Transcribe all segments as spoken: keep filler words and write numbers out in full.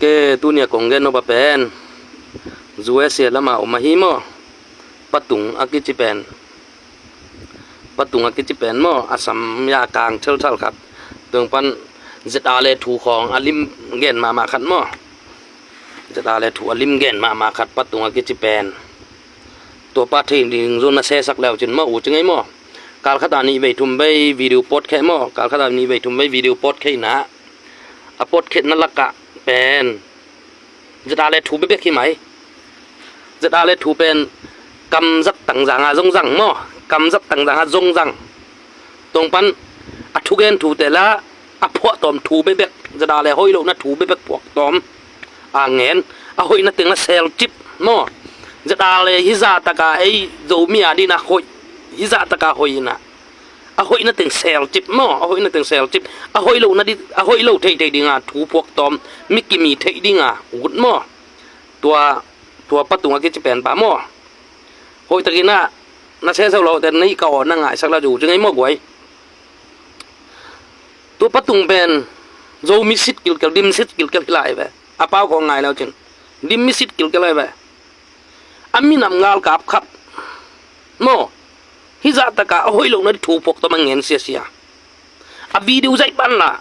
Ke tunia kong gen nop a pen U S A lama om ahi maw? Patung a kici pen, Patung a kici pen maw, a sam ya kang thelthal khat. Tung pan Z R le thu khawng a lim gen mahmah khat maw? Z R le thu a lim gen mahmah khat, Patung a kici pen. Tua pa thei ding zong na sesak leu cin maw, u ci ngei maw? Kal khat a nih vei thum vei video pawt kheh maw? Kal khat a nih vei thum vei video pawt kheh na, a pawt khehna lakah pen Z R le thu bekbek hi mai. Z R le thu pen kamzat tangzang a zong zang maw? Kamzat tangzang a zong zang. Tung pan a thugen thute la a phuahtawm thu bekbek, Z R le hoih lohna thu bekbek phuahtawm a ngen, a hoihna teng la selcip maw? Z R le hizah taka ei Zomi a dina hoih, hizah taka hoih ina, a hoihna teng selcip maw? A hoihna teng selcip, a hoih lohna di, a hoih lo theithei dinga thu phuahtawm, mi kimi theih dinga ut maw? Tua, tua Patung a kici pen pa maw? Hoih takin ah na seseu lo ten na hih ka aw na ngaisak la zu ci ngei maw guai? Tua Patung pen Zomi sit kilkel, dim sit kilkel hi lai ve. A pau kong ngai leu cin dim mi sit kilkel lai ve. A minam galkap khat maw, hizah taka a hoih lohna di thu phuahtawm a ngen siasia. A video zaih pan la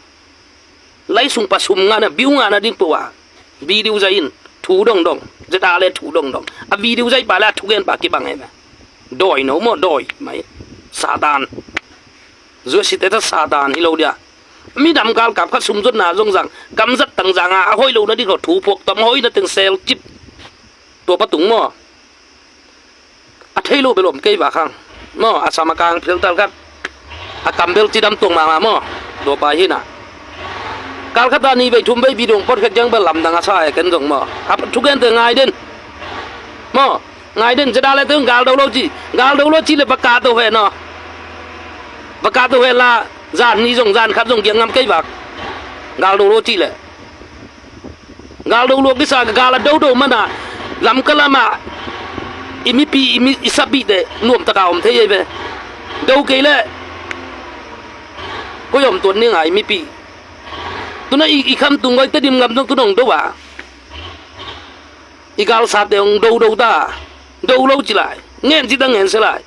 lai sung pa sum ngahna, biu ngahna ding pua video zaih in, thu dongdong, Z R le thu dongdong. A video zaih pa le a thugen pa kibang e ve. Dawi no maw, dawi mai. Satan. Zuasite ta Satan hi lo dia. Minam galkap khat sumzonna zong zang, kamzat tangzang a, a hoih lohna di kho thu phuahtawm, a hoihna teng selcip. Tua Patung maw? A thei lo bel om kei va khang maw, a sam a kang philtal khat, a kam bel cidam tuang mahmah maw? Tua pa hi na. Kal khat a nih vei thum vei video pawt khek ciang bel lamdang a sa e ken zong maw? A thugente ngai den maw? Ngai den, Z R le teng gal do lo ci, gal do lo ci le va ka to he no. Va ka to he la, zan ni zong zan khat zong giang ngam kei vak. Gal do lo ci le gal do luak disa ka gal a dodo mana, lam ka lama i mipi, i mi, i sapite nuamtaka om thei ei ve. Do kei le koi om tuan ni ngai mipi. Tuna i, i kham tung goi Tedim ngam zong tu nong do a, i galsate ong dodo ta. Do lo ci lai, ngen ci ta ngen se lai.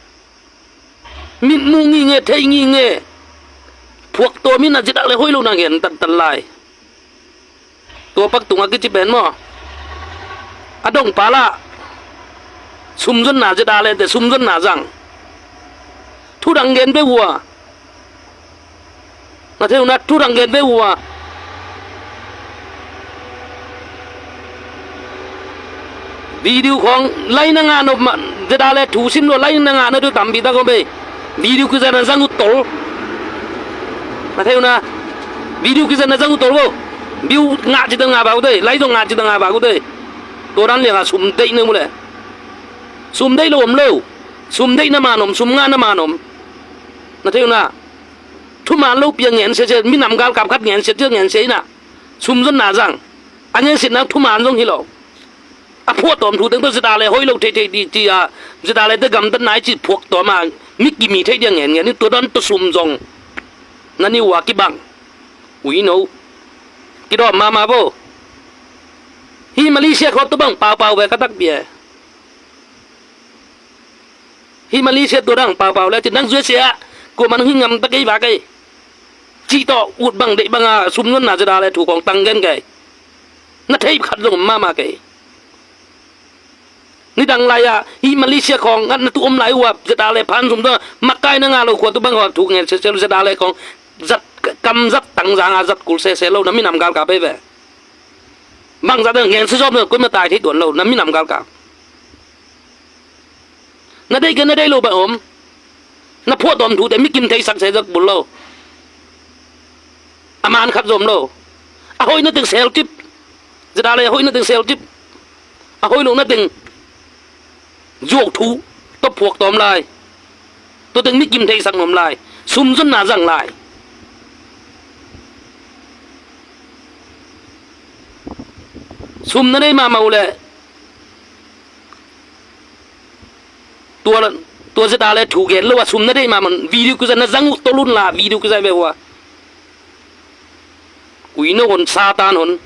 Mitmu ngi nge, thei ngi nge. Phuaktawm in a Z R le hoih lo na ngen tantan lai. Tua Patung a kici pen maw, a dong pa la sumzonna Z R le te sumzonna zang. Thudang gen be ua. Na thei uh na, thudang gen ve uh a. Video khawng lai na ngah nop mah, Z R le thu sim lo lai na ngah na tu tampi tak om ei. Video kizan a zang uh tol. Na thei uh na, video kizan a zang uh tol vo. View ngah ci ta ngah bak uh tei, lai zong ngah ci ta ngah bak uh tei. Tua dan liang a sum deih na mu le, sum deih lo om lo. Sum deih na man om, sum ngah na man om. Na thei uh na. Thuman lo pia ngen sia sia, minam galkap khat ngen sia sia, ngen sia ina. Sumzonna zang a ngen sia na, thuman zong hi lo. A phuahtawm thu teng tawh Z R le hoih lo thei thei di ci a, Z R le te gamtat nai ci phuaktawm a, mi kimi thei dia ngen ngen in, tua dan tawh sum zong na ni ua kibang. Ui no. Kidawm mahmah bo. Hi Malaysia khawng tua bang paupau ve ka takpi e. Hi Malaysia tua dang paupau le cin dang zuai sia, kuaman hi ngam ta kei va kei. Cih tawh ut bang deih banga sumzonna Z R le thu khawng tang gen kei. Na thei khat zong om mahmah kei. Nidang lai-ah hi Malaysia khawng ngat na tu om lai uh a, Z R le phan sum tua makai na ngah lo khua tu bang khawng thu ngen sia sia lo, Z R le khawng zat, kam zat tang zanga zat kul sia sia lo, na minam galkap ei ve. Bang zat ngen sia zom lo, kuima tai thei tuan lo, na minam galkap. Na deih kei na deih lo bang om. Na phuahtawm thute mi kim theisak se zak bul lo. A man khat zom lo. A hoihna teng selcip. Z R le a hoihna teng selcip. A hoih lohna teng zuau thu tawh phuaktawm lai. Tua teng mi kim theisak nuam lai. Sumzonna zang lai. Sum na nei mahmah uh leh tua, tua Z R le thu gen lo a sum na deih mahmah, video kizai na zang uh tolh un la, video kizai ve uh a. Ui no hon, Satan hon.